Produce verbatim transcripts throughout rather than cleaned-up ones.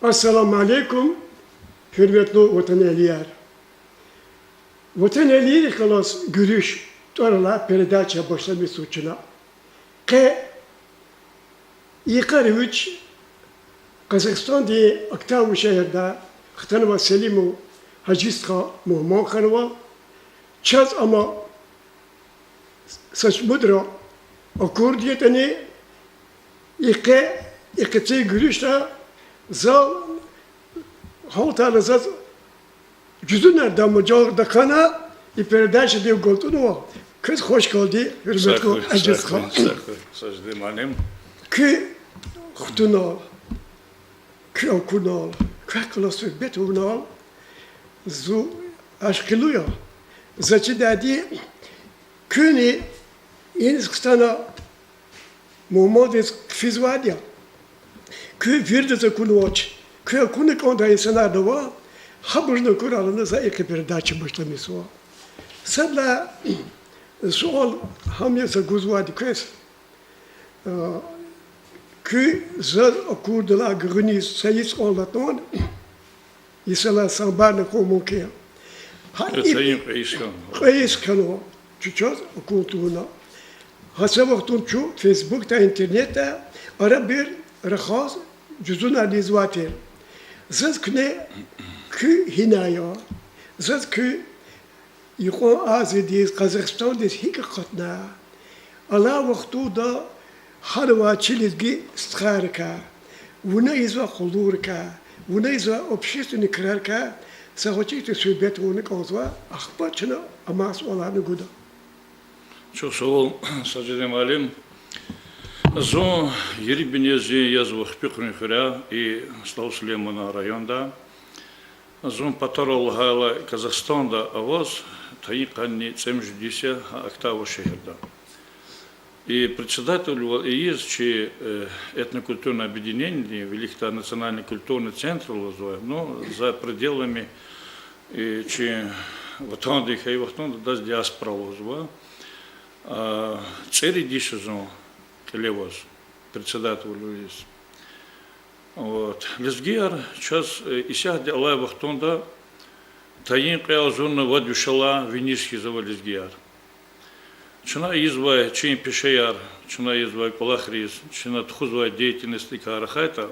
Ассаламу алейкум, гьуьрметлу ватанэгьлияр! Ватанэгьлийрихъ галаз гуьруьш тӀвар алай передача башламишзава чна. Къе йикъара вич Къазахстандин Актау шегьерда хтанвай Селимов Гьажи стха мугьман хьанва. Чаз ама са шумудра акурди ятӀани, и къе, и къецин гуьруьшда зал гьалтайла заз жузунардай мажалда хьана, и передачадив галтӀунва. Квез хвашкалди, гьуьрметлу Гьажи стха. Куь хтунал, куь акунал, квехъ галаз суьгьбет авунал зун ашкъи я. Заз чидайди, куьнни иниз хтана мугьмандиз хъфизвайди я. Куьн виридаз акунвач, куьн акуна кӀандай инсанар ава, гьабурни акурайла за и къе передача башламишзава. Сад лагьай суал гьам я за гузвайди квез. Куьн заз акурдалай гуьгъуьниз са йис кьван латан, йисалай санбарни хьун мумкин я. Гьа и кьве йис хьанва, чун чаз акун тавуна. Гьа са вахтунда чун Фейсбукда, интернетда арабир рахаз жузунар ийизвай тир. Заз куьне, куьн гьинай я, заз куьн Юкьван Азиядиз, Къазахстандиз гьикӀ акъатна? Алай вахтунда гьанвай чи лезги стхайрикай, вуна ийизвай къуллугърикай, вуна ийизвай общественный крарикай са гъвечӀи ихьтин суьгьбет авуна кӀанзава, ахпа чна амай суаларни гуда. Чухсагъул, Сажидин муаллим. Зун Ерибинизни язва Хпихъунин хуьряй, и СтӀал Сулейманан районда. Зун патарал лагьайла Казахстанда аваз, тайин къанни цӀемуьжуьд йис я гьа Актау шегьерда. И председателвал ийиз чи этнокультурный объединениедин, виликдай национальный культурный центр лугьузвай, ну, за пределами, и чи ватандин хьайи вахтунда адаз диаспора лугьузва. ЦӀерид йис я зун кьиле аваз, председателвал ийиз. Вот. Лезгияр чаз исятда алай вахтунда тайин кьве агъзурни вад вишелай виниз хьиз ава лезгияр. Чна ийизвай чи пешеяр, чна ийизвай кӀвалахриз, чна тухузвай деятельностдикай рахайтӀа,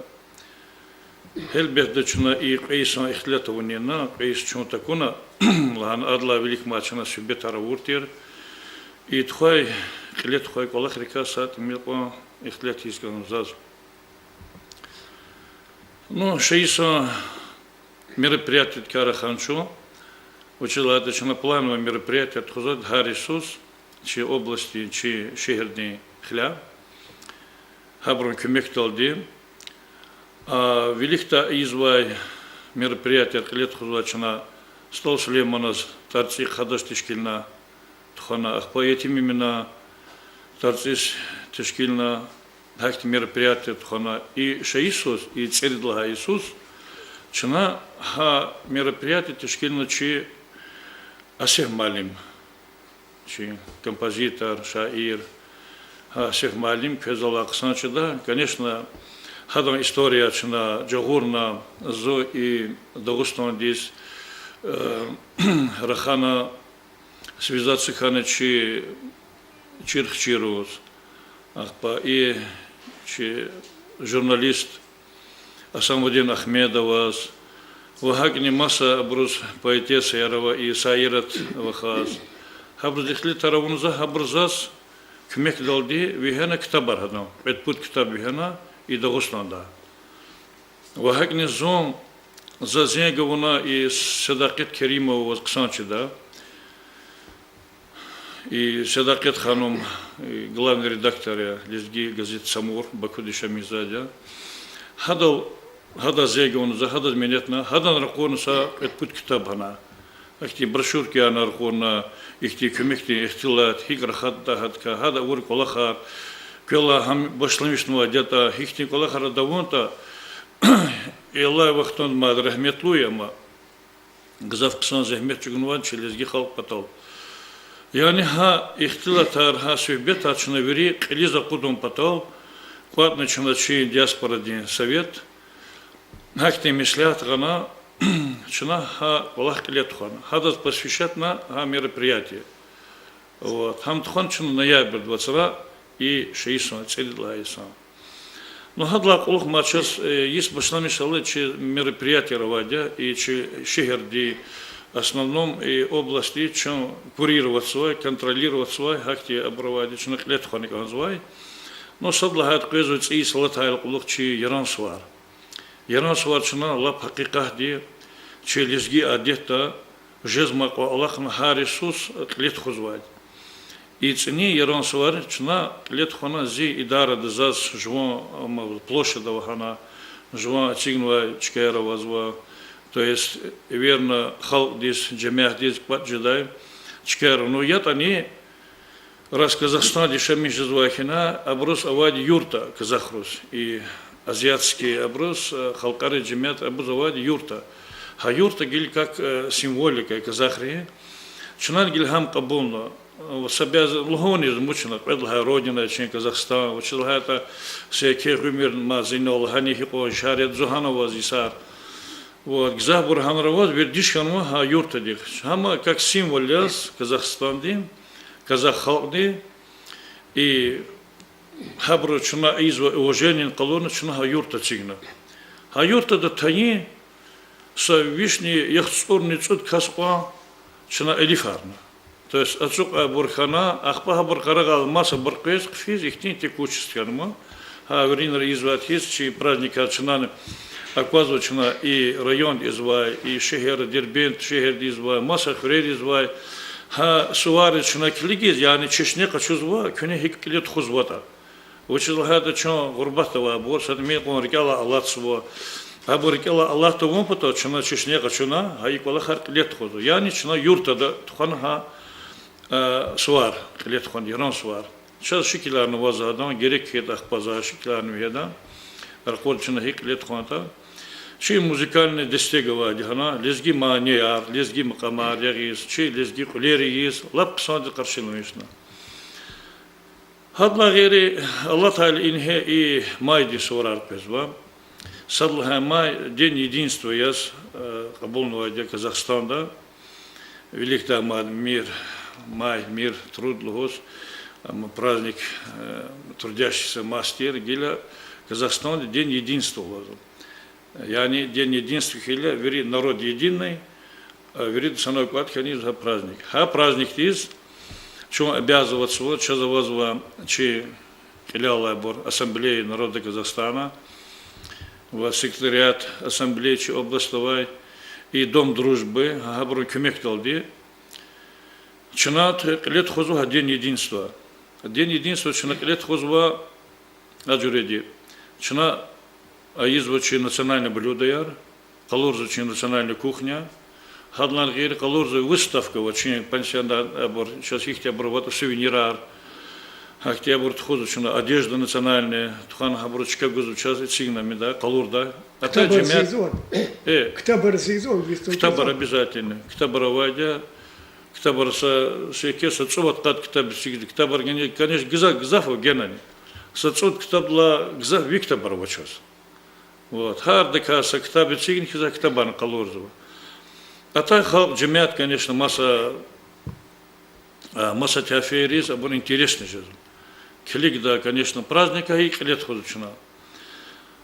гьелбетда, чна и кьве йисан ихтилат авунин, кьве йис чун такуна лагьана, адалай виликамай чна суьгьбетар авур тир. И тухвай, кьиле тухвай кӀвалахрикай са тӀимил кьван ихтилат ийиз кӀанзава заз. Ну, са йисан мероприятиедикай рахана чун, вучиз лагьайтӀа чна плановый мероприятияр тухузвайди гьар йисуз чи областдин, чи шегьердин хиляй, гьабурун куьмекдалди. А виликдай ийизвай мероприятияр кьиле тухузвай чна СтӀал Сулейманаз тӀварцӀихъ гьадаз тешкилна, тухвана, ахпа Етим Эминан тӀварцӀихъ тешкилна, гьахьтин мероприятияр тухвана. И са йисуз, и цӀерид лагьай йисуз чна гьа мероприятие тешкилна чи Асеф муаллим, чи композитор, шаир, гьа Асеф муаллим квез алай хъсан чида. Конечно, гьадан история чна жагъурна, зун и Дагъустандиз рахана, связаться хьана чи чирхчийриз, ахпа и чи журналист Асамудин Ахмедоваз ва гьакӀни маса абуруз, поэтессаяр ава и Саират вахаз. Гьабуруз ихтилатар авуна за, гьабуру заз куьмекдалди вегьена ктабар, гьадан кьвед-пуд ктаб вегьена и Дагъустанда. Ва гьакӀни зун, за зенг авуна и Седакъет Керимоваз, хъсан чида. И Седакъет ханум, и главный редактор я Лезги газет Самур, Бакуда яшамиш жезвайди я. Гьадал, гьадаз зенг авуна за, гьадаз минетна, гьадан ракъурна са кьвед-пуд ктаб гьана. Ахьтин брошюркаяр ракъурна, ихьтин куьмекдин ихтилат, гьикӀ рахайтӀа гьадакай, гьада авур кӀвалахар, квелай гьам башламишнавайди ятӀа, гьихьтин кӀвалахар ада авунатӀа, и алай вахтунда мад рагьметлу я, амма гзаф хъсан зегьмет чӀугунвай чи лезги халкь патал. Яни гьа ихтилатар, гьа суьгьбетар чна вири кьилиз акъудун патал кӀватӀна чна чи диаспорадин совет. Гьахьтин меслят гъана, чна гьа кӀвалах кьиле тухвана. Гьадаз посвящатьна гьа мероприятие. Вот. Гьам тухвана чна ноябрь двадцать два и шейисан, цӀерид лагьай йисан. Ну, гьадалай кьулухъ ма чаз, э, йис башламишайла чи мероприятиеяр авайди я, и чи шегьерди, в основном, и областьди чун курироватьзавай, контролироватьзавай, гьахьтин абур авайди, чна кьиле тухвана кӀанзавай. Ну, сад лагьайтӀа къвезва цӀийи йис алатайдалай кьулухъ чи Яран сувар. Яран сувар чна лап гьакъикъатди чи лезги адетда жезмай кьван алахъна гьар йисуз кьиле тухузвайди. И цӀини Яран сувар чна кьиле тухвана зи идарада заз жуван, ам, площадь ава гьана, жуван эцигнавай чкаяр авазва, то есть, эверна халкьдиз, жемятдиз кӀватӀ жедай чкаяр. Ну, ятӀани, раз Казахстанда яшамиш жезвай хьина, абуруз авайди юрта, казахриз, и азиатский абуруз, э, халкьарин жемят абуруз авайди юрта. Гьа юрта гила как, э, символика казахрин. Чна гила гьам кьабулна. Э, са бязи лугьуниз мучна, кьвед лагьай родина чи Казахстан, вучиз лагьайтӀа са еке уьмуьр ма зинал гьани гьикьван шарет зугьана аваз йисар. Вот, гзафбур гьанра аваз вердиш хьанва гьа юртадихъ. Гьама как символ яз Казахстандин, казах халкьдин, и гьабуру чна ийизвай уважениени къалурна чна гьа юрта эцигна. Гьа юртада тайин са вишни яхцӀурни цӀуд кас кьван чна элифарна. То есть ацукьайбур хьана, ахпа гьабур къарагъайла масабур къвез, хъфиз, ихьтин текучесть хьанма. Гьа виринра ийизвай хьиз, чи праздникар чна аквазва, чна и районда ийизвай, и шегьер, Дербент шегьерда ийизвай, маса хуьрера ийизвай, гьа сувариз чна килигиз, яни чешне къачузва, куьне гьикӀ кьиле тухузватӀа. Вучиз лагьайтӀа чун гъурбатда авайбур, сад мин кьван рикӀелай алатзава. Абур рикӀелай алат тавун патал чна чешне къачуна, гьа и кӀвалахар кьиле тухузва. Яни чна юртада тухвана гьа, э, сувар, кьиле тухвана Яран сувар. Чаз шикиларни аваз гьадан, герек хьайитӀа ахпа за шикиларни вегьеда. Ракъур чна гьикӀ кьиле тухванатӀа. Чи музыкальный дестек авайди гьана, лезги манияр, лезги макьамар ягъиз, чи лезги кьуьлер ийиз, лап хъсандиз къаршиламишна. Гьадалай гъейри, алатайла ингье и майдин суварар къвезва. Сад лагьай май День единства яз, э, кьабулнавайди я Казахстанда. Великдамад мир, май, мир, труд лугьуз, ам, праздник, э, трудящихся масс тир, гила Казахстанда День единства лугьузва. Яни День единства хьайила, вири народ единый, а вирида санал кӀватӀ хьаниз гьа праздник. Гьа праздникдиз чун обязываться ава, чаз авазва чи кьилелайбур Ассамблея народа Казахстана ва секретариат Ассамблеи чи области авай, и Дом дружбы, гьабурун куьмекдалди чна кьиле тухузва гьа День единства. День единства чна кьиле тухузва а жуьреди. Чна ийизва чи национальный блюдояр, къалурзава чи национальная кухня. Гьадалай гъейри къалурзава выставка ва чи пансионат абур, чаз гьихьтинбур аватӀа сувенирар. Гьахьтинбур тухузва чна, одежда национальная, тухвана гьабуру чка гузва чаз эцигна мида, къалурда. Атай ктабар жемят, эцигзава, э, ктабар эцигзава, выставка ктабар жезва. Обязательно. Ктабар авайди я, ктабар са, са еке са цӀувад-къад ктаб эцигда. Ктабар гена, конечно, гзаф, гзаф ава генани. Са цӀуд ктабдилай гзаф ви ктабар ава чаз. Вот. Гьардакай са ктаб эцигна хьиз а ктабарни къалурзава. Атай халкь, жемят, конечно, маса, а, маса тайфайриз абур интересный жезва. Килигда, конечно, праздник гьа и кьиле тухузва чна.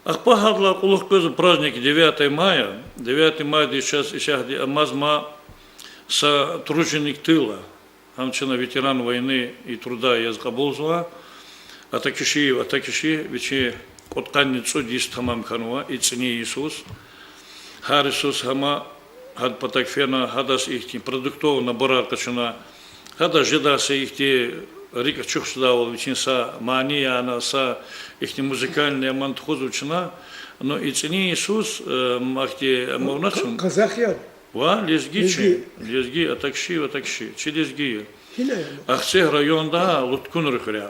Ахпа гьадалай кьулухъ къвезва праздник девятое мая. Девятое майдиз чаз исятда амазма са труженик тыла. Гьам чна ветеран войны и труда яз кьабулзава. Атакишиев Атакиши, вичи кьудкъанни цӀуд йис тамам хьанва и цӀини йисуз. Гьар йисуз гьама гьадан патав фена, гьадаз ихьтин продуктовый наборар къачуна, гьадаз жедай са ихьтин рикӀ ачух жедайвал вичин са манияна, са ихьтин музыкальный аман тухузва чна. Ну, и цӀини йисуз, э, ам ихьтин амавна чун. Къазах я? Ва лезги чи, лезги, Атакишиев Атакиши, чи лезги я. Ахцегь районда, Луткунри хуьряй.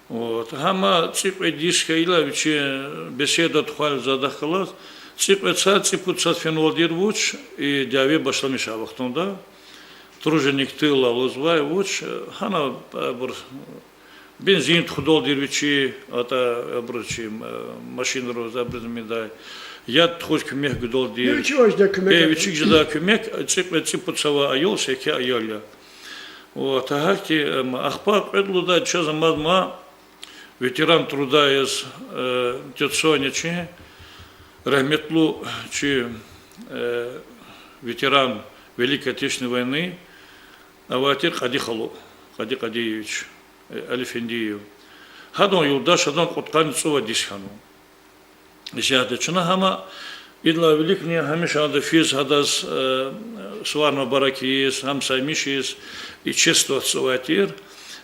Вот. Гьама цӀикьвед йис хьайила вичи беседа тухвайла за адахъ галаз, цӀикьвед сад, цӀипуд сад фенвайди тир вуч, и дяве башламишай вахтунда, труженик тыла лугьузвай вуч, гьана абур Бензин тухудалди вичи, атӀа абуруз чи, э, машинриз, абуруз мидай. Яд тухуз куьмек гудалди. Вичи вичиз жедай куьмек. Э, вичик жедай куьмек, цӀи-, цӀипуд цава аял, секе аял я. Вот, гьахьтин, эм, ахпа кьвед лугьудай чаз амазма ветеран труда яз, э, тётя Соня чи, рагьметлу чи, э, ветеран Великой Отечественной войны авай тир Къади халу, Къади Къадиевич, э, Алифендиев. Гьадан юлдаш, гьадан кьудкъанни цӀувад йис хьанва. Исятда чна гьама идалай виликни гьамиша ада физ гьадаз, э, сувар мубарак ийиз, гьамсаймишиз, и чествовать авай тир.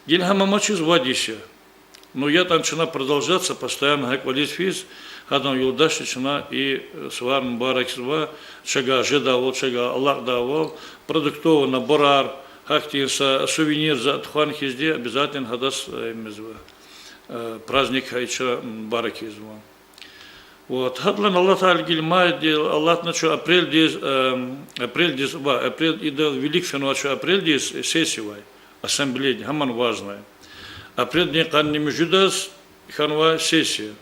Гила гьам амачиз вад йис я. Ну, ятӀани чна продолжаться постоянно гьа кӀвализ физ, гьадан юлдашди чна и, э, сувар мубарак ийизва, чавай жедайвал, чавай алакьдайвал, продуктовый наборар, гьахьтин са сувенир за тухвана хьизди, обязательно гьадаз, э, им ийизва, э, праздник гьа ича мубарак ийизва. Вот, гьадалай Аллагь Таалади гила майдин, Аллагьди чун апрелдиз, эм, апрелдиз ва апрель ида вилик фенвай чун апрелдиз сессия авай, ассамблеядин, гьамни важное. Апрелдин къанни муьжуьдаз хьанвай сессия.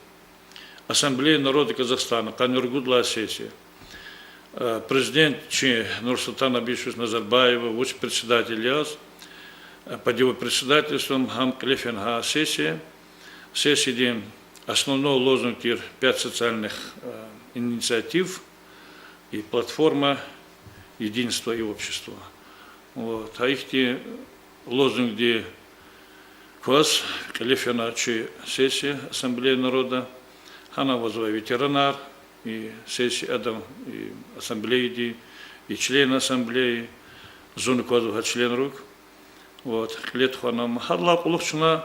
Ассамблея народа Казахстана, къанни ругуд лагьай сессия. Э, президент чи Нурсултан Абишевич Назарбаев вуч председатель яз, э, под его председательством гьам кьиле фена гьа сессия. Сессиядин основной лозунг тир пять социальных, э, инициатив и платформа единства и общества. Вот, гьа ихьтин лозунгдик кваз кьиле фена чи сессия Ассамблея народа. Гьана авазва ветеранар, и сессия адан, и ассамблеядин, и члены ассамблеи, зун аквазва гьа членрик. Вот, кьиле тухвана. Гьадалай кьулухъ чна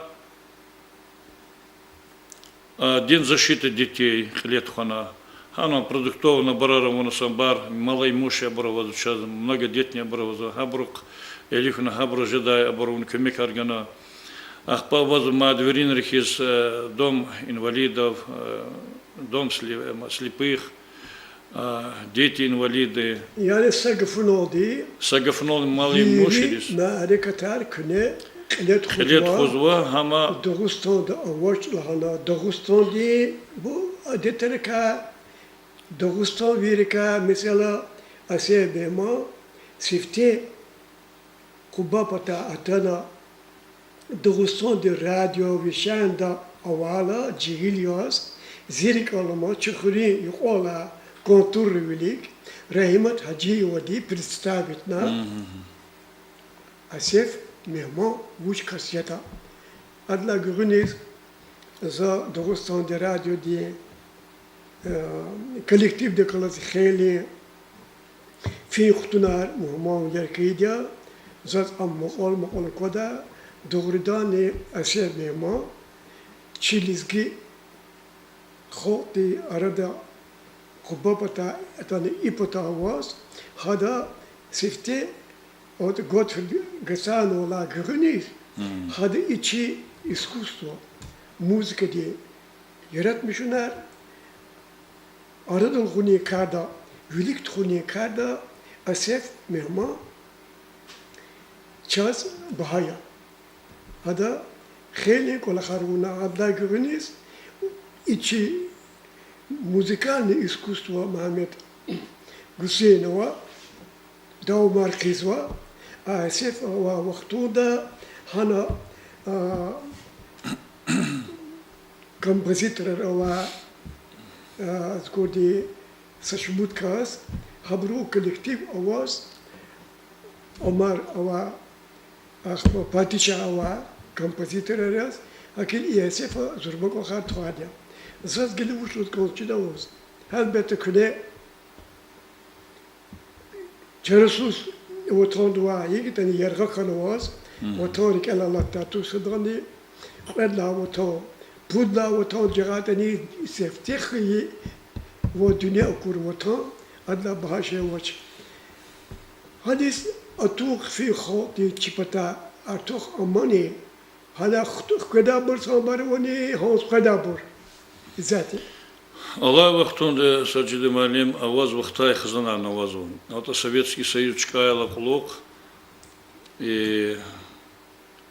А, День защиты детей кьиле тухвана. Гьана продуктовый наборар авуна, са бар малоимущий абур авазва чаз, многодетный абур авазва, гьабурухъ элихна, гьабуруз жедай абур авун, куьмекар гана. Ахпа авазва мад виринра хьиз, э, дом инвалидов, э, дом сли-, э, слепых, а, дети-инвалиды. Яни са гафуналди, са гафуналди малоимущийриз вири мярекатар куьне кьиле тухузва, кьиле тухузва, гьама Дагъустанда авач лагьана, Дагъустандин бу адетрикай, дагъустанвийрикай, месела, Асеф мегьман сифте Къуба пата атана, Дагъустандин радио вещаниеда авайла жегьил яз, зи рикӀел алама, чи хуьруьн юкьвал алай кантурра вилик Рагьимат Гьажиевади представитна Асеф мегьман вуч кас ятӀа. Адалай гуьгъуьниз за Дагъустандин радиодин, э, коллективдихъ галаз хейлин фин-хтунар, мугьманвилер хьайиди я, заз ам мукьвал-мукьвал аквада, дугъриданни Асеф мегьман чи лезги халкьдин арада Къуба пата атана, и пата аваз, гьада сифте, вот, Готфрид Гасановалай гуьгъуьниз, гьада и чи искусство, музыкадин яратмишунар арадал гъунин карда, вилик тухунин карда Асеф мегьман чаз багьа я. Гьада хейлин кӀвалахар авуна, адалай гуьгъуьниз и чи музыкальное искусство Мегьамед Гусейнова давамар хъийизва. Асеф авай вахтунда гьана, а, композиторар авай, а, зкурди са шумуд кас, гьабурун коллектив аваз, Омар авай, ахпа Патиша авай композиторар яз, гьакӀ и Асефа зурба кӀвалахар тухвайди я. Заз гила вуч лугьуз кӀанзава чида аваз. Гьелбетда, куьне чарасуз ватандивай икӀ ятӀани яргъа хьанваз, ватан рикӀелай алатдай туш жедани, кьвед лагьай ватан, пуд лагьай ватан жагъайтӀани, сифте хьайи ва дуьнья акур ватан, адалай багьа шей авач. Гьадаз атун хъфин халкьди чи патай артух амани, гьана хкведайбур санбар авани, гьанз къведайбур. Исятда. Алай вахтунда, Сажида муаллим, аваз вахтай хизанарни авазва. АтӀа Советский Союз чкӀайла кьулухъ, э,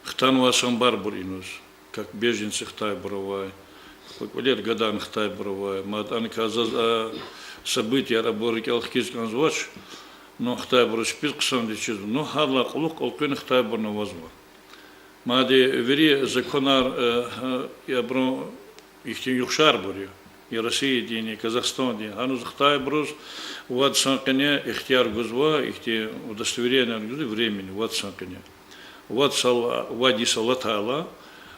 хтанвай санбарбур иниз. как беженцы хтайбур авай, кӀвалер гадарна хтайбур авай, мад анкай заз а событияр абур рикӀел хкиз кӀанзавач, ну, хтайбуруз чпиз хъсандиз чизва, ну, гьадалай кьулухъ элкъуьрна хтайбурни авазва. Мад вири законар, э, гьа, абурун ихьтин югъ-шарбур я, и Россиядин, и Казахстандин, гьаниз хтайбуруз вад сан къене ихтияр гузва, ихьтин удостоверение гузва временный, вад сан къене. Вад сал, вад йис алатайла,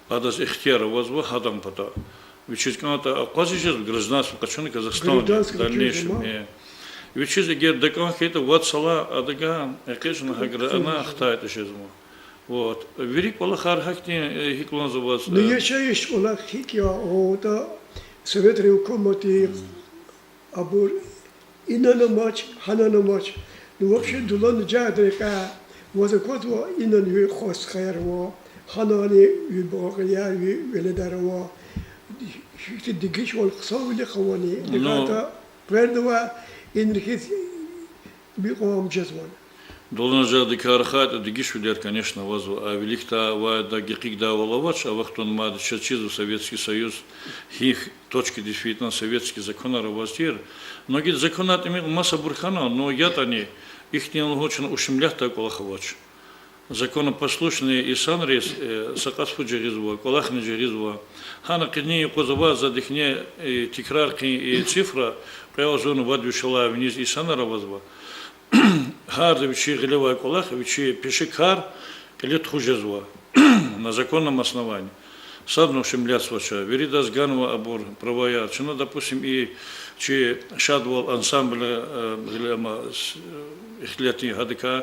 адаз ихтияр авазва гьадан пата. Вичиз кӀантӀа акъвазиз жезва гражданство къачуна Казахстандин, гражданство къачуна, дальнейшем, ма. Э. Вичиз эгер дакӀан хьайитӀа вад сала адагай экъечӀна гьакӀ ана хтайтӀа жезва. Вот. Вири кӀвалахар гьахьтин, э, гьикӀ лугьузваз, ну, э, яшайиш кӀвалах гьикӀ я, отӀа, советрин гьукуматдин абур инани амач, гьанани амач. Ну, вообще, дуланажагъда рекьяй ваз аквазва инани ви хва-стхаяр ава, гьанани ви бугъаяр, ви веледар ава. Гьихьтин дегишвал хъсанвилихъ авани, ну, дагъда къвердавай инрихиз мукьвал жезвани. Дуланажагъдикай рахайтӀа, дегишвилер, конечно, авазва, а виликдай авайда гекъигдайвал авач, а вахтунда мад чаз чизва Советский Союз, гьихьтин точкадиз фейитӀани советский законар аваз тир. Но гила законар тӀимил масабур хьана, но ятӀани ихьтин лугьун чна ушумлятдай кӀвалах авач. Законопослушный инсанриз, э, са кьац фу жагъизва, кӀвалахни жагъизва. Гьана къенин юкъуз аваз за дихьни, э, тикрар хъийин и цифра, кьве агъзурни вад виш алай виниз инсанар авазва. Гьарда вичин гъилевай кӀвалах, вичин пешекар кьиле тухуз жезва на законном основании. Садни ушумлятзавач, виридаз ганва абур праваяр. Чна, допустим, и чи Шадвал ансамбль, э, гъиле ама с-, э, ихтилатни гьадакай.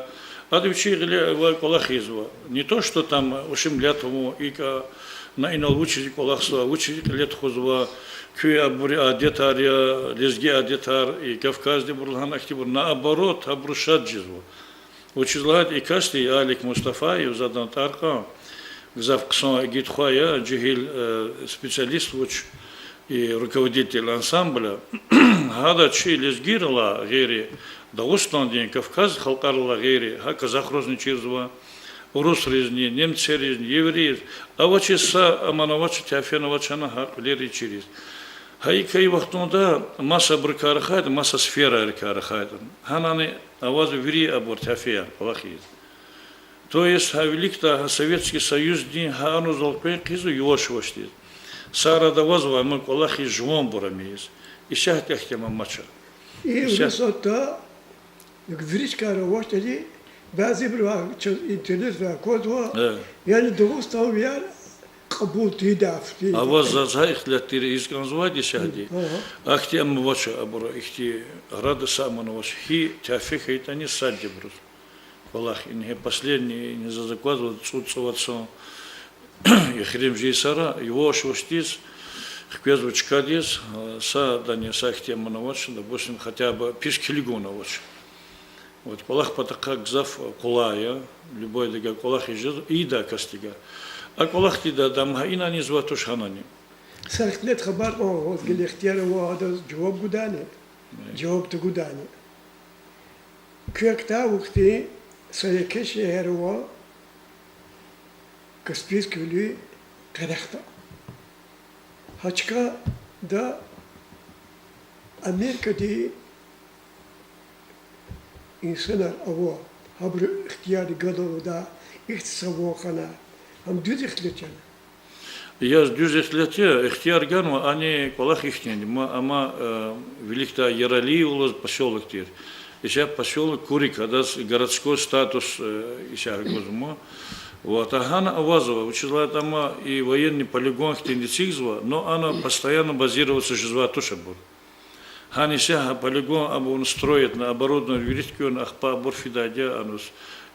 Ада вичин гъиле авай кӀвалах ийизва. Не то, что там ушумлят авун, икӀ, на инал вучиз кӀвалахзава, вучиз кьиле тухузва, куь абур адетар я, лезги адетар, и Кавказдин абур лагьана ахьтинбур, наоборот, гьабуруз шад жезва. Вучиз лагьайтӀа и касди, Алик Мустафаев, за адан тӀвар кьан, гзаф хъсан игит хва я, жегьил, э, специалист вуч, и руководитель ансамбля. Гьада чи лезгийрилай гъейри, Дагъустандин, Кавказ халкьарилай гъейри, гьа казахризни чирзава, урусризни, немцеризни, еврейриз, авачиз са аман авач, тяфена авач гьана гьа кьуьлерни чириз. Гьа икӀ хьайи вахтунда масабурукай рахайтӀа, маса сферайрикай рахайтӀа, гьанани авазва вири абур тяфеяр кӀвалахиз. То есть гьа виликдай гьа Советский Союздин гьа ануз элкъвен хъийизва юваш-ювашдиз. Са арада авазва ам кӀвалахиз жуванбур ам ийиз. Исятда ахьтин ам амач. И Исят- вирисатда, вирискар авачтӀани, бязибуру чаз интернетда аквазва, яни дагъустанвияр кьабул тийидай фикир. Аваз за, за ихтилат тир ийиз кӀанзавайди исятда. Ахьтин ам авач, абур ихьтин арада са аман авач. Гьи тяфе хьайитӀани садбуруз кӀвалах, ингье последний, ингье заз аквазва цӀуд-цӀувад сан эхиримжи йисара, юваш-ювашдиз хквезва чкадиз, а, садани са ихьтин аман авач, допустим, хотя бы пис килигун авач. Вот, кӀвалах патахъай гзаф къулай я, любойдавай кӀвалах ийиз жез, ийидай касдивай. А кӀвалахдивай ам гьа инани ийизвай туш, гьанани. Са ихтилат хабар кьан, ваз гила ихтияр ава адаз жаваб гудани, жаваб тагудани. Квехъ куьтягь вахтунда са еке шегьер ава, Каспийский вилик къерехда. Гьа чкада Америкадин инсанар ава, гьабуру ихтияр гадалда ихьтин са ван хьана. Ам дуьз ихтилат яни? Я, дуьз ихтилат я, ихтияр ганва, ана кӀвалах ихьтинди, ма, амма, э, виликдай Яралиево лугьуз посёлок тир. Исятда посёлок Курик, адаз городской статус, э, исятда гузва. Вот, а гьана авазва, вучиз лагьайтӀа ам и военный полигон хьтинди эцигзава, но ана постоянно базироваться жезвай туш абур. Гьана исятда гьа полигон абурни строятьна, оборудование вири туькӀуьрна, ахпа абур фидайди я ануз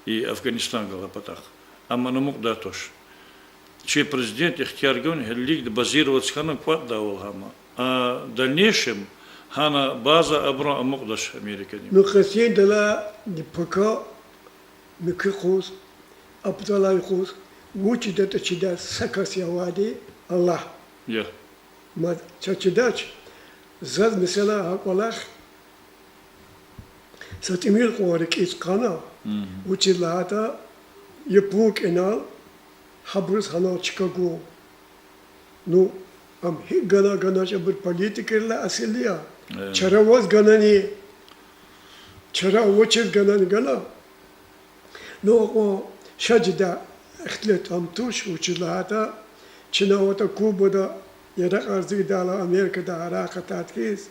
и Афганистан галай патахъ. Амма ана амукьдай туш. Чи президент ихтияр гун гьелелиг базироваться хьана кӀватӀдайвал гьама. А в дальнейшем гьана база абурун амукьдач Америкадин. Ну, къестиндал, пока муькуь юкъуз, а паталай юкъуз, вучиз ятӀа чидай са кас авайди Аллагь. Я. Ма чаз чидач, заз, месела, гьа кӀвалах са тӀимил кьван рикӀиз хъана, вучиз лагьайтӀа япун кӀвал гьабуруз гьанал чка гун. Ну, ам гьикӀ гана, ганач, абур политикайрилай эсил я. Э. Чара аваз ганани, чара авачиз ганани гана. Ну, акьван ша жедай ихтилат ам туш, вучиз лагьайтӀа чна аватӀа Кубада, яракьар зигдайла Америкада гьарай акъатайтӀа хьиз,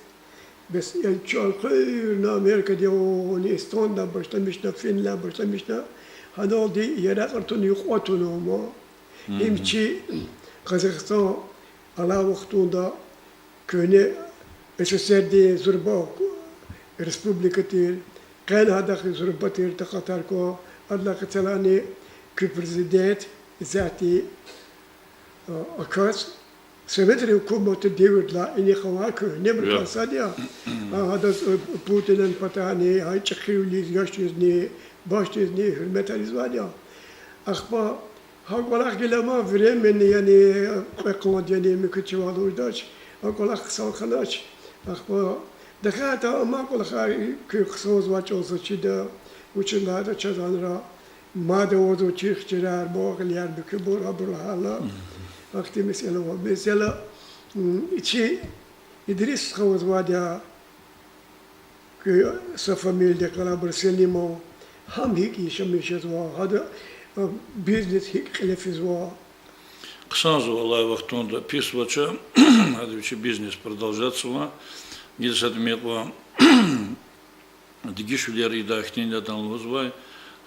бес я чу элкъуьрна Америкада, я вуни Эстониядай башламишна, Финляндиядай башламишна, гьаналди яракьар туна, юкьва туна ама. Им чи Къазахстан алай вахтунда куьгьне СССР-дин зурба республика тир, къени гьадахъ зурба тир такьатар квай, адалай къецелани куь президент исятда акваз, советрин гьукуматдин девирдилай инихъ авай куьгьнебурукай сад я. А, гьадаз, э, Путинан патани, гьа чӀехивилиз яшдизни, башдизни гьуьрметар ийизвайди я. Ахпа гьа кӀвалах гила ама временный, яни кьве къванди, яни муькуьд чӀавалуз жедач, а кӀвалах хъсан хьанач. Ахпа тахьайтӀа амай кӀвалахар куь хъсанзавай чӀал заз чида, вучиз лагьайтӀа чаз гьанра мад авазва чирхчирар, мугъ гъилер, муькуьбур, абур лагьайла. Ахьтин месэла ава. Месела, м, чи Идрис стха авазвайди я, куь са фамилиядихъ галайбур, Селимов, гьам гьикӀ яшамиш жезва, гьада, а, бизнес гьикӀ кьиле физва? Хъсанзава, алай вахтунда пис авач, гьада вичи бизнес продолжатзава. Гила сад мекьва дегишвилер ийидай хьтинди я адан лугьузвай,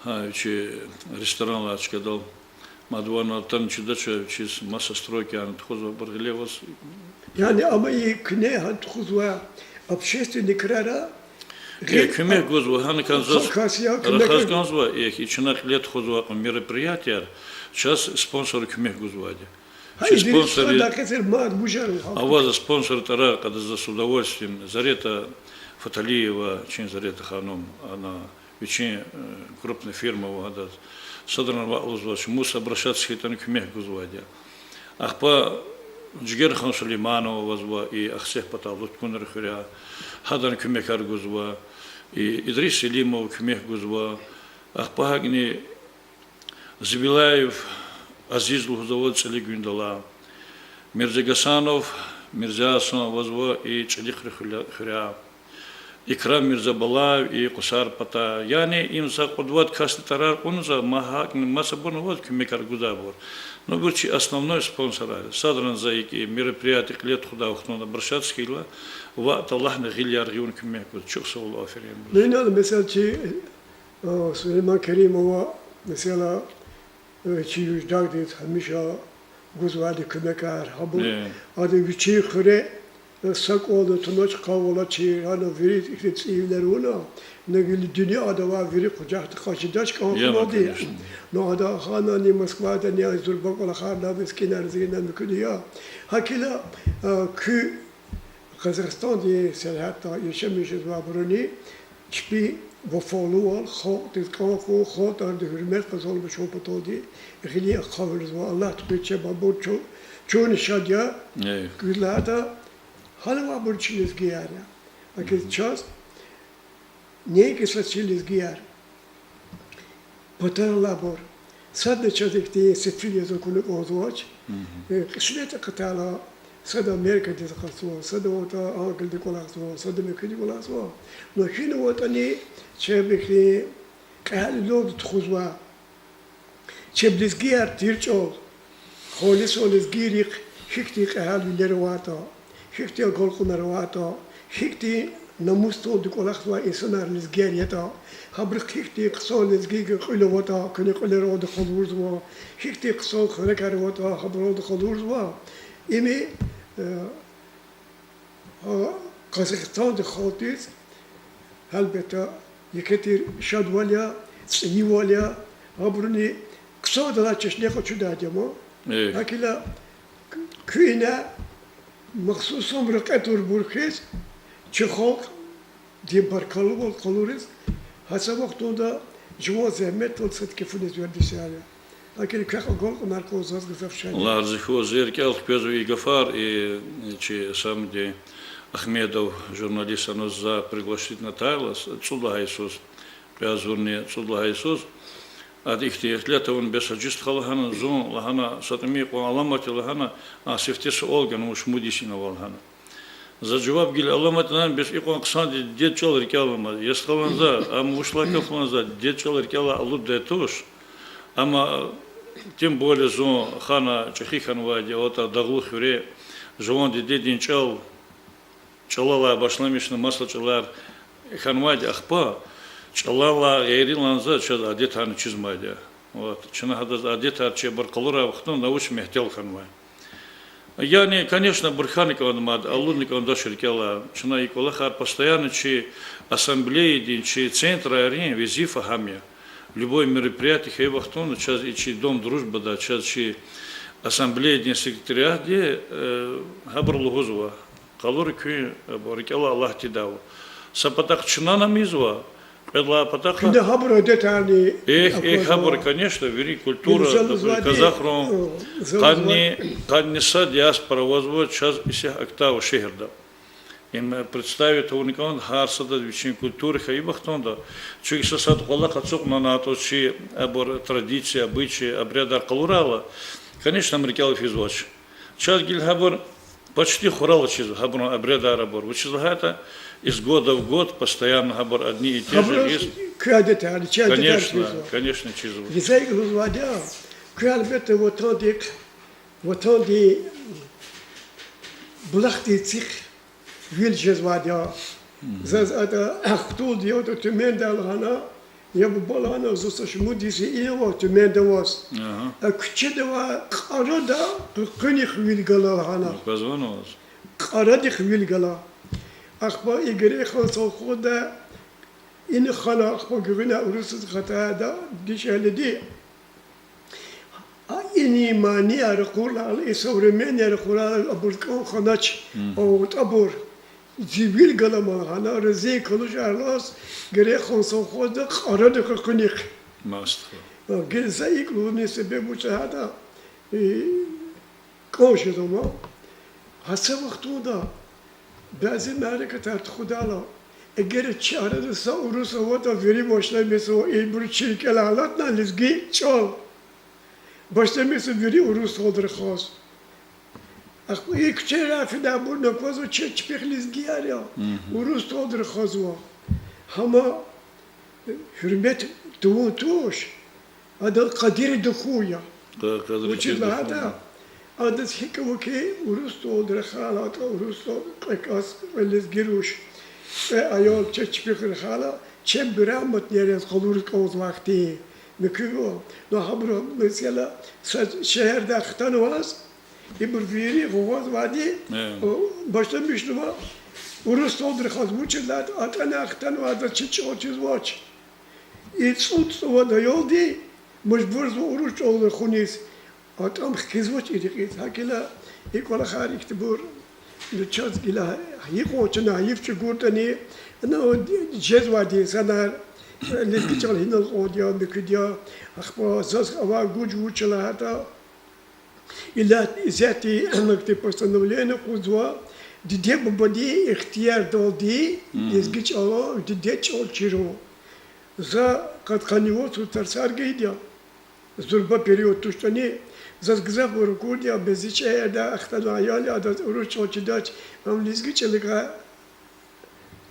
гьа вичи ресторанлай чкадал мад ван атана чидач, вичиз маса стройкаяр тухузвайбур гъиле аваз. Яни ама и куьне гьа тухузвай общественный крара, э, гъил куьмек гузва, гьана кӀанзаз, кас я куьмек рахаз кӀанзава, э, и чна кьиле тухузвай кьван мероприятияр, чаз спонсорри куьмек гузвайди. Гьа, чи Идрис спонсорри, стхадакай сер мад вужар ва гьа аваз спонсор тӀварар кьада за с удовольствием, Зарета Фаталиева, чи Зарета ханум, ана вичин, э, крупный фирма ава гьадаз. Садрани ваъ лугьузвач, мус обращаться хьайитӀани куьмек гузвайди я. Ахпа Жигерхан Сулейманова авазва, и Ахцегь патай Луткунри хуьряй, гьадани куьмекар гузва, и Идрис Селимова куьмек гузва, ахпа гьакӀни Зибилаев Азиз лугьузвай ЦӀелегуьндалай, Мирзагасанов Мирзагьасан авазва и ЧӀелихъри хуьля-, хуьряй, Икрам Мирзабалаев и Къусар патай. Яни им са кьуд-вад касдин тӀварар кьуна за, ма гьакӀни масабурни аваз куьмекар гудайбур. Ну, абур чи основной спонсорар я. Садрани за икӀ мероприятие кьиле тухудай вахтунда обращаться хьайила, ваъ, талгьана гъил яргъи авуна куьмек гуз. Чухсагъул, аферин. Ну, инал, месела, чи, э, Сулейман Керимова, месела, э, чи юждагдиз гьамиша гузвайди куьмекар, гьабур, э, ада вичин хуьре, э, са кӀвални тунач, къавалачир, гьана вири ихьтин цӀийивилер авуна, на гила дуьньяда авай вири къужахда къачудач кӀан кьуналди. Ну, ада гьанани Москвадани зурба кӀвалахар, на мискӀинар зигна муькуьди я. ГьакӀ хьайила, э, куь Къазахстандин сергьятда яшамиш жезвайбуруни чпи вафалувал, халкьдиз кӀан кьун, халкьдин арада гьуьрмет къазанмишун паталди гъиле ахъа вирида. Аллагьди кьуьд чеб абур чу-, чунни шад я, куьд лагьайтӀа, гьана авайбур чи лезгияр я. Гьакъиз чаз неинки са чи лезгияр, патаралайбур, садни чаз ихьтин сефил яз акуна кӀанзавач. Э, кьисмет акъатайла, сада Америкадиз акъатзава, сада ватӀа Англияда кӀвалахзава, сада муькуьда кӀвалахзава. Ну, гьина аватӀани, чеб ихьтин кьегьалвилелди тухузва. Чеб лезгияр тир чӀал, халисан лезгийрихъ гьихьтин кьегьалвилер авайтӀа, гьихьтин агалкьунар авайтӀа, гьихьтин намусдалди кӀвалахзавай инсанар, лезгияр ятӀа, гьабурухъ гьихьтин хъсан лезгийрин кьуьл аватӀа, куьне кьуьлералди къалурзава, гьихьтин хъсан хвенекар аватӀа, гьабуралди къалурзава. Им, э, Къазахстандин халкьдиз, гьелбетда, еке тир шадвал я, цӀийивал я, гьабуруни хъсандалай чешне къачудайди я ман. ГьакӀ хьайила, куьне махсус ам рекье тавурбур хьиз, чи халкьдин баркаллувал къалуриз, гьа са вахтунда жуван зегьметдалди сад кефуниз вердишар я. ГьакӀ хьайила квехъ агалкьунар кьаз заз гзаф шад я. Аллагь рази хьуй, зи рикӀел хквезва и гафар, и чи Самуди Ахмедов, журналист, аназ за пригласить авунайтайла, цӀуд лагьай йисуз, кьве агъзурни цӀуд лагьай йисуз, Ада ихьтин ихтилат авуна, бес Гьажи стха лагьана, зун лагьана, са тӀимил кьван аламат я лагьана, а сифте суал гана, вуч, муд йис ина ава лагьана. За жаваб гила аламат лагьана, бес икьван хъсандиз дидед чӀал рикӀел аламаз. Я стха лагьана за, амма вуч лагьай гаф лагьана за, дидед чӀал рикӀелай алуддай туш. Амма, тем более, зун хана чӀехи хьанвайди я, аватӀа дагълу хуьре, жуван дидедин чӀал, чӀалалай башламишна маса чӀалар хьанвайди, ахпа чӀалалай гъейри лагьана за чаз адетарни чизмайди я. Вот, чна гьадаз адетар чи абур къалурай вахтунда вуч мягьтел хьанвай. Яни, конечно, абур хьана кӀанда мад, алудна кӀандач рикӀелай. Чна и кӀвалахар постоянно чи ассамблеядин, чи центрайрин везифа гьам я. Любой мероприятие хьайи вахтунда чаз и чи Дом дружбада, чаз чи ассамблеядин секретариатди, э, гьабуру лугьузва. Къалура куьн, абур рикӀелай алатдайвал. Са патахъ чнани ам ийизва, кьвед лагьай патахъ. Куьне гьабурун адетарни Эхь, эхь, гьабур, аквазва. Конечно, вири культура, например, казахрин, къанни, къанни са диаспора авазва чаз исятда Актава шегьерда. Им представить авуна кӀанда гьар садаз вичин культура хьайи вахтунда. Чунки са сад кӀвалах ацукьнаватӀа чи абур традиция, обычай, обрядар къалурайла, конечно, ам рикӀелай физвач. Чаз гила гьабур почти хурал чизва, гьабурун обрядар абур. Вучиз лагьайтӀа из года в год постоянно гьабур одни и те же. Гьабур куь адетар, чи адетар чизва. Конечно, конечно, чизва. Гзаф лугьузвайди я, куьн гьелбетда ватандихъ, ватандин булахдин цихъ вил жезвайди я. Заз ада хтулди я, ада Тюменда лагьана, я буба лагьана, зун са шумуд йис я ина ава, Тюменда аваз. А куьчеда авай кьарада къуьнихъ вил гала лагьана. Кьарадихъ вил гала. Ахпа и Герейхан совхозда ина хьана, ахпа гуьгъуьна урусриз хатадай дишегьлиди. А ини манияр ракъурла, и современный ракъурла, абур кӀан хьанач, а вутӀ абур. Зи вил гала ман лагьана, разин калужар алаз, Герейхан совхозда кьарадихъ къуьнихъ. Гила за икӀ лугьудай себеб вуч лагьайтӀа, кӀан жезва ман. Гьа са вахтунда бязи мярекатар тухудайла, эгер чи арада са урус аватӀа, вири башламишзава, ибуру чи рикӀелай алатна лезги чӀал. Башламишзава вири урус чӀалал рахаз. Ахпа и куьчейра фидайбурни аквазва чи чпихъ лезгияр я, урус чӀалал рахазва. Гьама гьуьрмет тавун туш, адан къадир тахьун я. Вучиз лагьайтӀа адаз гьикӀ ава хьи, урус чӀалал рахайла, атӀа урус чӀал, кьве кас, кьве лезги руш, кьве аял чи чпихъ рахайла, чеб грамотныйяр яз къалуриз кӀанзавай хьтин. Муькуьва, ну, гьабуру, месела, са шегьердай хтанваз, ибур вири гъугъвазвайди, башламишнава урус чӀалал рахаз, вучиз лагьайтӀа атӀана хтанвайдаз чи чӀал чизвач. И цӀуд-цӀувад аялди мажбурзава урус чӀалал рахуниз. АтӀам хкизвач и рекьиз. ГьакӀ хьайила, и кӀвалахар ихьтинбур чаз гила гьикьван чна гьайиф чӀугуртӀани, ну, жезвайди инсанар, лезги чӀал гьинал кьванди я, муькуьди я, ахпа заз авай гуж вуч я лагьайтӀа, иллази исятда ахьтин постановление кьазва, диде-бубадин ихтиярдалди лезги чӀалал, дидед чӀал чирун. За къад-къанни вад йисуз тарсар гайиди я. Зурба период туштӀани, заз гзафбур акурди я, бязи шегьерда ахтанвай аял я, адаз урус чӀал чидач, ам лезги чӀалакай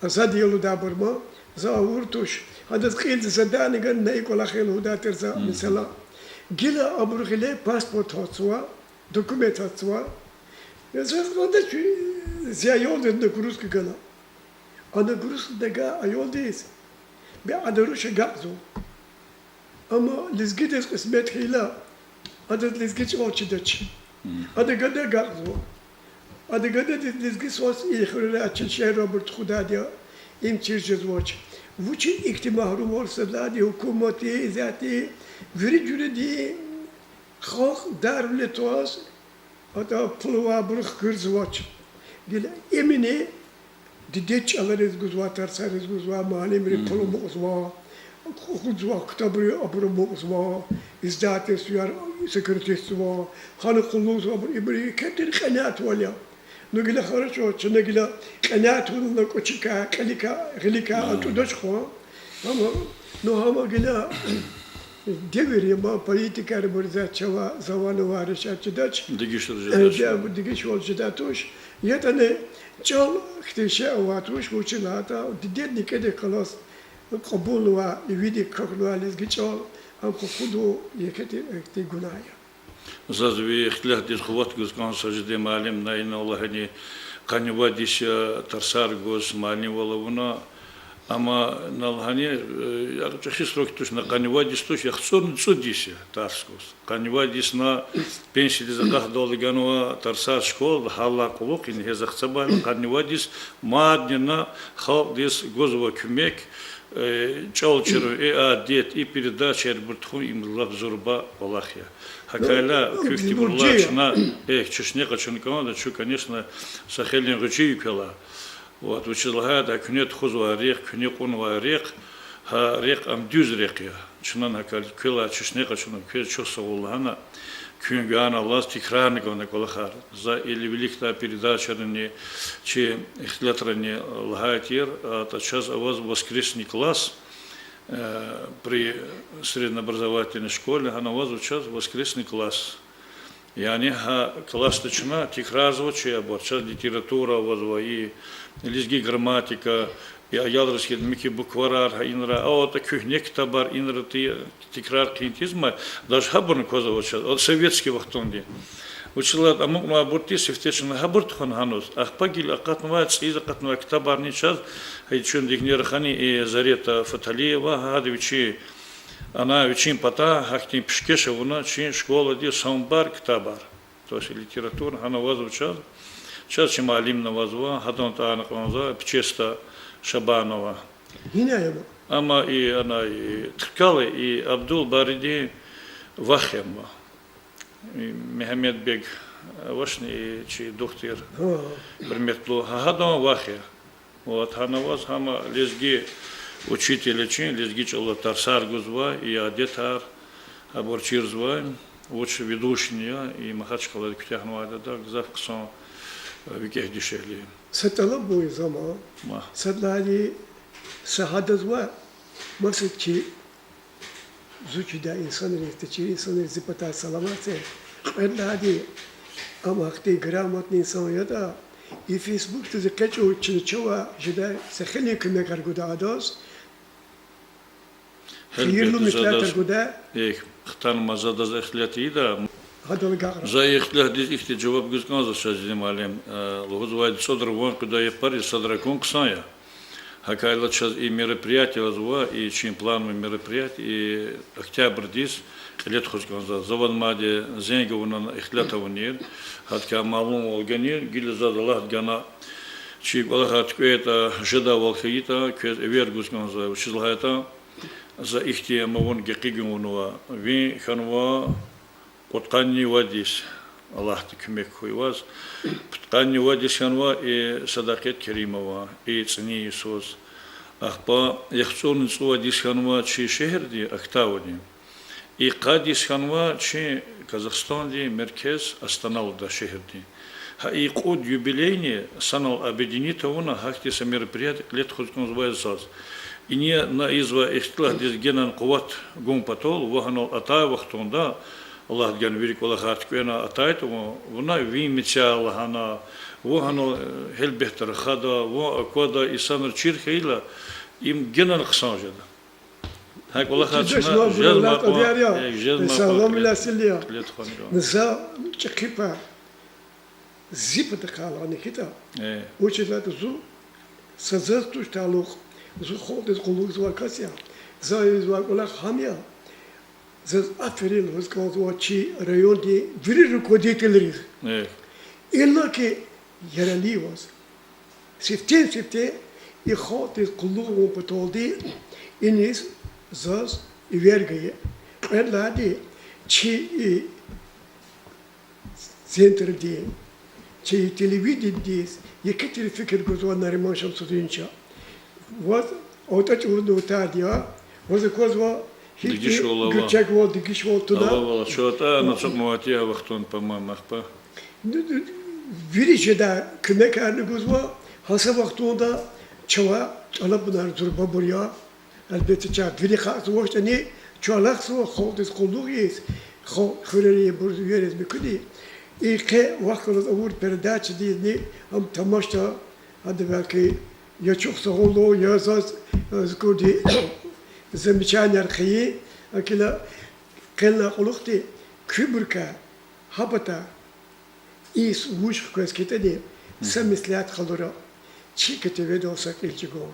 азад я лугьудайбур ман, за авур туш. Гьадаз кьилди задание гана, и кӀвалах я лугьудай тир за, месела. Гила абурун гъиле паспорт гьатзава, документ гьатзава. Я заз гьада чи, зи аялдиз нагрузка гана. А нагрузка тагай аялдиз, бес ада руш агакьзава. Амма лезгидиз кьисмет хьайила, адаз лезги чӀал чидач. Ада гада агакьзава. Ада гададиз лезги свас и хуьрера, чи шегьерра абур тухудайди я, им чир жезвач. Вучиз ихьтин магьрумвал сад лагьайди, гьукуматди, исятда вири жуьредин халкь дарвиле тваз, атӀа пул авайбуру хкирзавач. Гила имни дидед чӀалариз гузвай, тарсариз гузвай муаллимри пул амукьзава, гузвай ктабри абуру амукьзава, издательствояр сократитьзава, хьана къуллугъзавайбур, ибуру кепир къенятвал я. Ну гила хорошо, чна гила къенятвал кӀвачикай, кьиликай, гъиликай атӀудач хъван. Амма, ну гьама гила Девир я ман, политикайбур за чавай замана авайди я чидач. Дегишвал жедай туш. ЯтӀани чӀал хьтин шей авай туш, вучиз лагьайтӀа дидедин кӀеди калаз кьабулнавай, ивидик квахьнавай лезги чӀал, ам къакъудун еке тир, э, гунагь я. Заз ви ихтилатдиз къуват гуз кӀанзава, Сажидин муаллим, на инал лагьани къанни вад йис я тарсар гуз муаллимвал авуна. Амма на лагьани, э, чӀехи срок туш, на къанни вад йис туш, яхцӀурни цӀуд йис я тарс гуз. Къанни вад йисна пенсиядиз акъатдалди ганва тарсар школада, гьаллай кьулухъ ингье захцабайла, къанни вад йис мадни на халкьдиз гузва куьмек, э, чӀал чирун, и адет, и передачайрибур тухун им лап зурба кӀвалах я. ГьакӀ хьайила куь ихьтинбурулай чна, э, чешне къачуна кӀанда, чун, конечно, са хейлин гъвечӀи я квелай. Вот, вучиз лагьайтӀа куьне тухузвай рехъ, куьне кьунвай рехъ, гьа рехъ ам дуьз рехъ я. Чнани гьакӀ квелай чешне къачуна, квез чухсагъул лагьана, куьн гана алаз тикрарна кӀанда кӀвалахар. За и виликдай передачайрани, чи ихтилатрани лагьай тир, атӀа чаз аваз воскресный класс, э, при среднеобразовательной школе, гьана авазва чаз воскресный класс. Яни гьа классда чна тикрарзава чи абур, чаз литература авазва, и лезги грамматика, и аялриз хьи муькуь букварар, гьа инра, а атӀа куьгьне ктабар, инра ти-, тикрар хъийин тийизмай, даже гьабурни квазава чаз, а советский вахтунди. Вучиз лагьайтӀа амукьнавайбур тир сифте чна, гьабур тухвана гьаниз. Ахпа гила акъатнавай, цӀийиз акъатнавай ктабарни чаз, гьа чун дигнера хани и Зарета Фаталиева, гьада вичи, ана вичин патай гьахьтин пишкеш авуна чи школади санбар ктабар. То есть литература гьана авазва чаз, чаз чи муаллимни авазва, гьадан тӀварни кьанзава Печестан Шабанова. Гьина я ама? Ама и, ана, и Тркала, и Абдулбаридин вах я ама. И Мегьамедбег авачни, и чи духтур, гьуьрметлу, гьа, гьадан вах я. Вот, гьана аваз гьам лезги учитель я чи, лезги чӀалаз тарсар гузва, и адетар, абур чирзава, вуч ведущийни я, и Махачкъалада куьтягьнавайди я, гзаф хъсан, э, викӀегь дишегьли. Са тӀалаб авай заз ама. Ма. Сад лагьайди, са гьадаз ва, маса чи зун чидай инсанриз, течир инсанриз зи патай саламат це. Кьвед лагьайди, ам ахьтин грамотный инсан ятӀа, и Фейсбукда зи экъечӀун чна чавай жедай са хейлин куьмекар гуда адаз. Гьелбетда, хийирлу меслятар гуда. Эхь, хтанмаз за адаз ихтилат ийида. Гьадал агакьра. За ихтилатдиз ихьтин жаваб гуз кӀанзава, Сажидин муаллим, э, лугьузвайди цӀуд риван къуьдай япариз садра акун хъсан я. ГьакӀ хьайила чаз и мероприятие авазва, и чи плановый мероприятие, и октябрдиз кьиле тухуз кӀанзава. За вад мадни зенг авуна, ихтилат авунин, гьадакай малумвал ганин, гила заз Аллагьди гана чи кӀвалахар туькӀвейтӀа, жедайвал хьайитӀа, квез эвер гуз кӀанзава, вучиз лагьайтӀа за ихьтин ам авун гекъигун авунва. Ви хьанва пудкъанни вад йис, Аллагьди куьмек хьуй ваз, пудкъанни вад йис хьанва и Садакъет Керимова, и цӀинин йисуз. Ахпа яхцӀурни цӀувад йис хьанва чи шегьердин, Актавдин. И къад йис хьанва чи Казахстандин меркез Астанада, шегьердин. Гьа и кьуд юбилейни санал объединить авуна, гьахьтин са мероприятие кьиле тухуз кӀанзавай заз. Ина ийизвай ихтилатдиз генани къуват гун патал, вун гьанал атай вахтунда, Аллагьди гана вири кӀвалахар туькӀвена, атайтӀа вун, вуна ви мецел лагьана, вун гьанал, э, гьелбетда, рахада, вун аквада, инсанри чир хьайила, им генани хъсан жеда. Гьа кӀвалахар чна жезмай кьван, э, жезмай кьван кьиле тухвана кӀанда. За чӀехи пай, зи патахъай лагьана хьайитӀа, вучиз лагьайтӀа зун са заз туш талукь, зун халкьдиз къуллугзавай кас я, за ийизвай кӀвалах гьам я, заз аферин лугьуз кӀанзава чи райондин вири руководительриз. Иллаки ярали аваз. Сифтени-сифте и халкьдиз къуллугъ авун паталди иниз заз эвер гайи. Кьвед лагьайди, чи и центрдиз, чи телевиденидиз еке тир фикир гузва Нариман Шамсудиновича. Ваз аватӀа чӀавузни аватайди я, ваз аквазва гьихьтин гуьрчегвал, дегишвал туна. Авайвал ачухарна ацукьнавайди я а вахтунда, по-моему, ахпа. Вири жедай куьмекарни гузва, гьа са вахтунда чавай тӀалабунар зурбабур я. Гьелбетда, чав вири халкьзавачтӀани, Чун алахъзава халкьдиз къуллугъ ийиз, халкь хуьрерин бур вириз муькуьди. И къе вахъ галаз авур передачадизни ам тамашда, гьада белки я чухсагъул лугьун, я заз, э, зикурди замечанияр хъийин, гьакӀ хьайила къенлай кьулухъди куьбурукай гьа пата йис вуж хквез хьайитӀани, са меслят къалура, чи КТВ-дал са кьил чӀугун.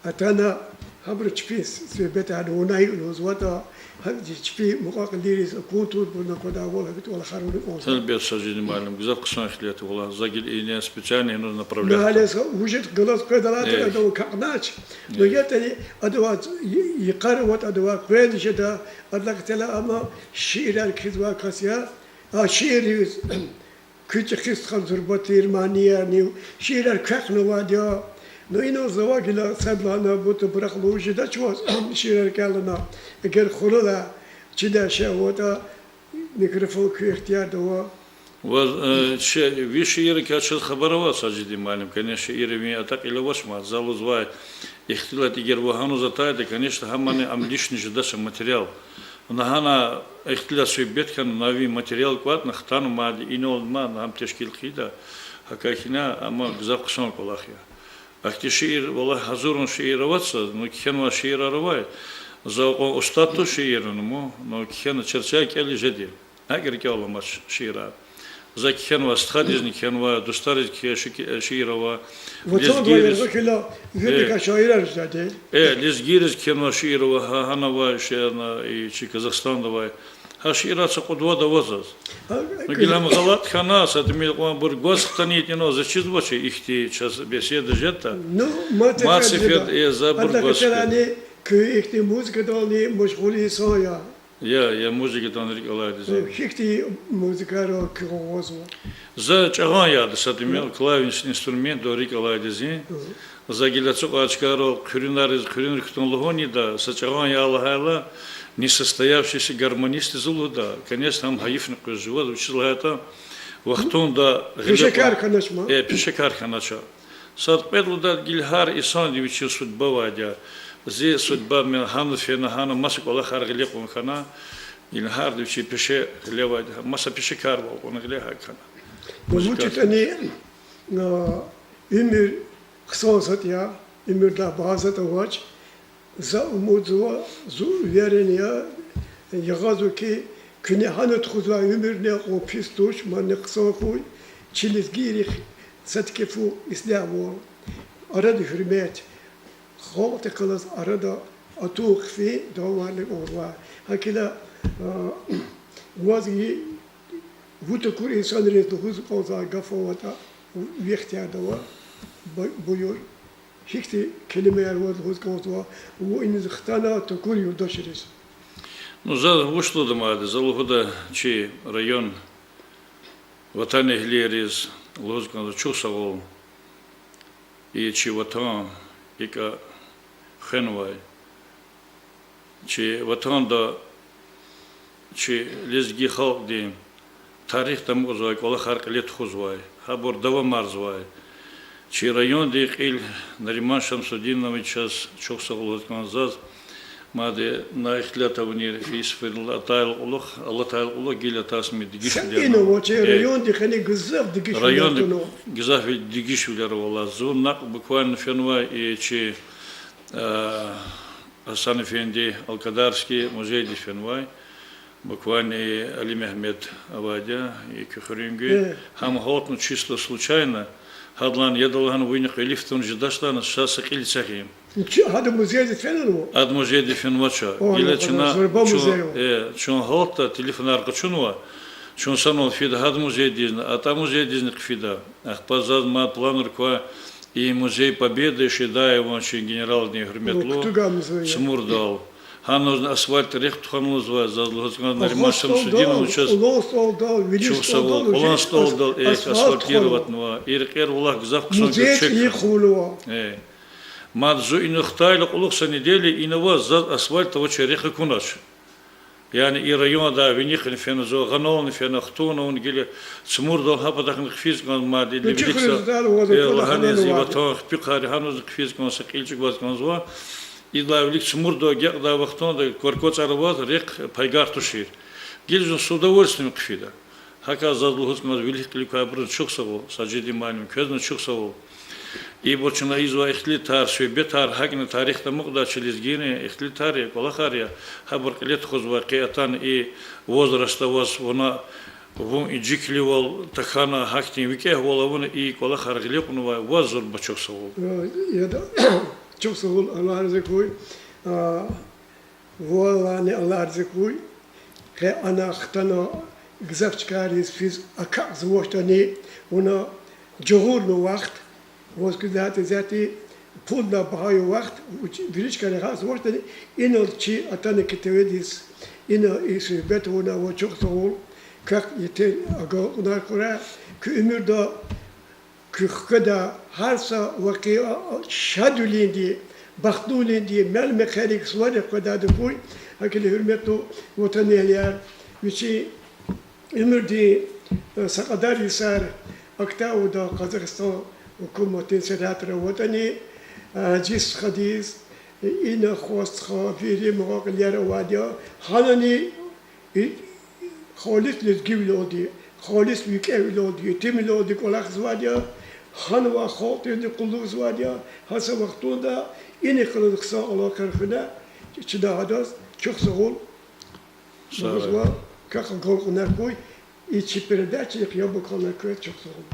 Атана гьабуру чпин суьгьбетар вуна лугьузватӀа, гьа чпин мукьва-кьилийриз акун тур, бунна квадарвал гьабит валахар авуна кӀанзава. Гьелбет, Сажидин муаллим, гзаф хъсан ихтилат я валлагь, за гила ина специально гьинуз направлять. Налес вужет галаз къведалди Э. адан какънач. Но Э. ятӀани адавай йикъар аватӀа, адавай къвен жеда, адалай кьиле ама шиирар кхьизвай кас я. А шиирриз куь чӀехи стха зурба тир маниярни, шиирар квехънавайди я. Ну, инал завай гила садлагьана бута бурахъ лугьуз жедач ваз, шиирар кӀелна, эгер хуралай чидай шей аватӀа, микрофон куь ихтиярда ава. Ваз, э, чи, ви шииррикай чаз хабар ава, Сажидин муаллим, конечно, шиирри ви атӀа кьил авач мад, за лугьузвай, ихтилат эгер вагьануз атайди, конечно, гьамани ам лишний жедач материал. Нагьана ихтилат суьгьбет хьана, на ви материал кӀватӀна, хтана мад, инал мад гьам тешкил хъийида, гьакӀ хьайила, амма гзаф хъсан кӀвалах я. Ахьтин шиир, валлагь, гьазурун шиир авач заз, ну, кхьенвай шиирар авай. За акьван устад туш шиирунин, ну, кхьена черчай кӀелиз жеди. АкӀ рикӀел аламач шиирар. За кхьенвай, стхадизни кхьенвай, дустариз кхьей ши-, шиир ава. Ватандивай Лезгийриз, яргъи хьайила, э, виридакай шаирар жеди. Э, лезгийриз кхьенвай шиир ава, гьа, гьана авай шиир, и чи Казахстанда авай. Гьа шиирар са кьуд-вад ава заз. Ну, гила ам гъалатӀ хьана, са тӀимил кьванбур гваз хтанайтӀа, инал заз чизвач, ихьтин чаз беседа жедатӀа. Ну, мад сеферда, э, за абур гваз хьана. Куь ихьтин музыкадални машгъул инсан я. Я, я музыкадални рикӀ алайди я зун. Гьихьтин музыкаяр куьн гъизва? За чӀагъан яда, са тӀимил, клавишный инструментдал рикӀ алайди я зун. За гила ацукьай чкайрал хъуьруьнриз, хъуьруьнрик хтун лугьун ийида, са чӀагъан я лагьайла, несостоявшийся гармонистдиз лугьуда, конечно, гьам гьайифни къвез жуваз, вучиз лагьайтӀа вахтунда гъиле кьун, э, пешекар хьанач. Сад кьвед лагьайди гила гьар инсанди вичин судьба авайди я. Зи судьба, мен гьана фена, гьана маса кӀвалахар гъиле кьун хьана, гила гьарда вичин пеше гъиле авайди я, маса пешекарвал кьуна гъиле гьакӀ хьана. Вучиз ятӀани, а, уьмуьр хъсан затӀ я, уьмуьрдай багьа затӀ авач. За умудзава, за уверен я, ягъазва хьи, куьне гьана тухузвай уьмуьрни акьван пис туш, мадни хъсан хьуй, чи лезгийрихъ са тикефу ислягьвал, арада гьуьрмет, халкьдихъ галаз арада атун хъфин давамарни кӀанзава. ГьакӀ хьайила, а, ваз и вун такур инсанриз лугьуз кӀанзавай гаф аватӀа, ви ихтиярда ава, бу-, буюр. Гьихьтин келимаяр ваз лугьуз кӀанзава, вун иниз хтана такур юлдашриз? Ну, за вуч лугьуда мад, за лугьуда чи район, ватанэгьлийриз лугьуз кӀанзава чухсагъул, и чи ватан икӀа хвенвай. Чи ватанда чи лезги халкьдин тарих дамукьзавай кӀвалахар кьиле тухузвай, гьабур давамарзавай. Чи райондин кьил Нариман Шамсудиновичаз чухсагъул лугьуз кӀанзава заз, мад на ихтилат авунир фейсбукдал атайла кьулухъ, алатайла кьулухъ, гила атайсмир дегишвилер ава. Чи райондин къене гзаф дегишвилер ава. Районда гзаф дегишвилер ава валлагь. Зун накь буквально фенвай и чи, а, Гьасан-эфенди Алкадарский музейдиз фенвай. Буквально Али Мегьамед авайди я, и куь хуьруьнгуьн. Гьам гьалтна чисто случайно. Гьадалай яд лагьана вини кьве лифт тавуна жедач лагьана, ша са кьил эцигин. Чи гьада музейдиз фенвай? Ада музейдиз фенвач. Гила чна, зурба музей ава. Э, чун гьалтда телефонар къачунва. Чун санал фида гьада музейдизни, атӀа музейдизни хъфида. Ахпа заз мад планра ква и музей Победы Шедаеван, чи генералдин гьуьрметлу, Цмурдал. Гьаназни асфальт рехъ тухвана лугьузва, заз лугьуз кӀанзава Нариман Шамсудиновичаз. Чухсагъул, кьулан стӀалдал, э, асфальтировать авунва. И рекьер валлагь гзаф хъсан гуьрчег хьана. Э. Мад зун ина хтайла кьулухъ са неделя ина аваз, заз асфальт авачир рехъ акунач. Яни и райондай виниха фена, зун гъанални фена, хтун авуна гила Цмурдал, гьа патахъни хъфиз кӀанзава мад, или виликса, э, лагьана зи ватан хпихъари, гьаназни хъфиз кӀанзава, са кьил чӀугваз кӀанзава. Идалай вилик цумурда агакьдай вахтунда кӀвар-кӀвацӀар аваз рехъ пайгар тушир. Гила зун с удовольствием хъфида. ГьакӀ заз лугьуз кӀанзава вилик-кьилик квайбуруз чухсагъул, Сажидин муаллим, квезни чухсагъул. Ибур чна ийизвай ихтилатар, суьгьбетар, гьакӀни тарихда амукьдай чи лезгийрин ихтилатар я, кӀвалахар я, гьабур кьиле тухузвай къе атана и возрастда ваз вуна, вун инжиклувал тахьана, гьахьтин викӀегьвал авуна и кӀвалахар гъиле кьунвай ваз зурба чухсагъул. Яда, чухсагъул, Аллагь рази хьуй. А, валлагьни Аллагь рази хьуй. Къе ана хтана, гзаф чкайриз физ акакьзавачтӀани, вуна жагъурна вахт, ваз куьдатӀа исятда пулдилай багьа я вахт, вич-, вири чкайриз гьатзавачтӀани, инал чи атана КТВ-диз, ина и суьгьбет авуна, ваз чухсагъул, квехъ етер агалкьунар хьурай, куь уьмуьрда куь хкведа гьар са вакъиа шадвилинди, бахтлувилинди, мел-мехъерик суварик къведайди хьуй. ГьакӀ хьайила, гьуьрметлу ватанэгьлияр, вичин уьмуьрдин, э, са кьадар йисар Актауда Къазахстан гьукуматдин сергьятра аватӀани, э, Гьажи стхадиз, э, ина хва стха, вири мукьва-кьилияр авайди я, гьанани и халис лезгивилелди, халис викӀегьвилелди, итимвилелди кӀвалахзавайди я, гьанвай халкьдизни къуллугъзавайди я, гьа са вахтунда инихъ галаз хъсан алакъаяр хуьна, чна гьадаз чухсагъул лугьузва, квехъ агалкьунар хьуй, и чи передачадихъ яб акалунар квез чухсагъул.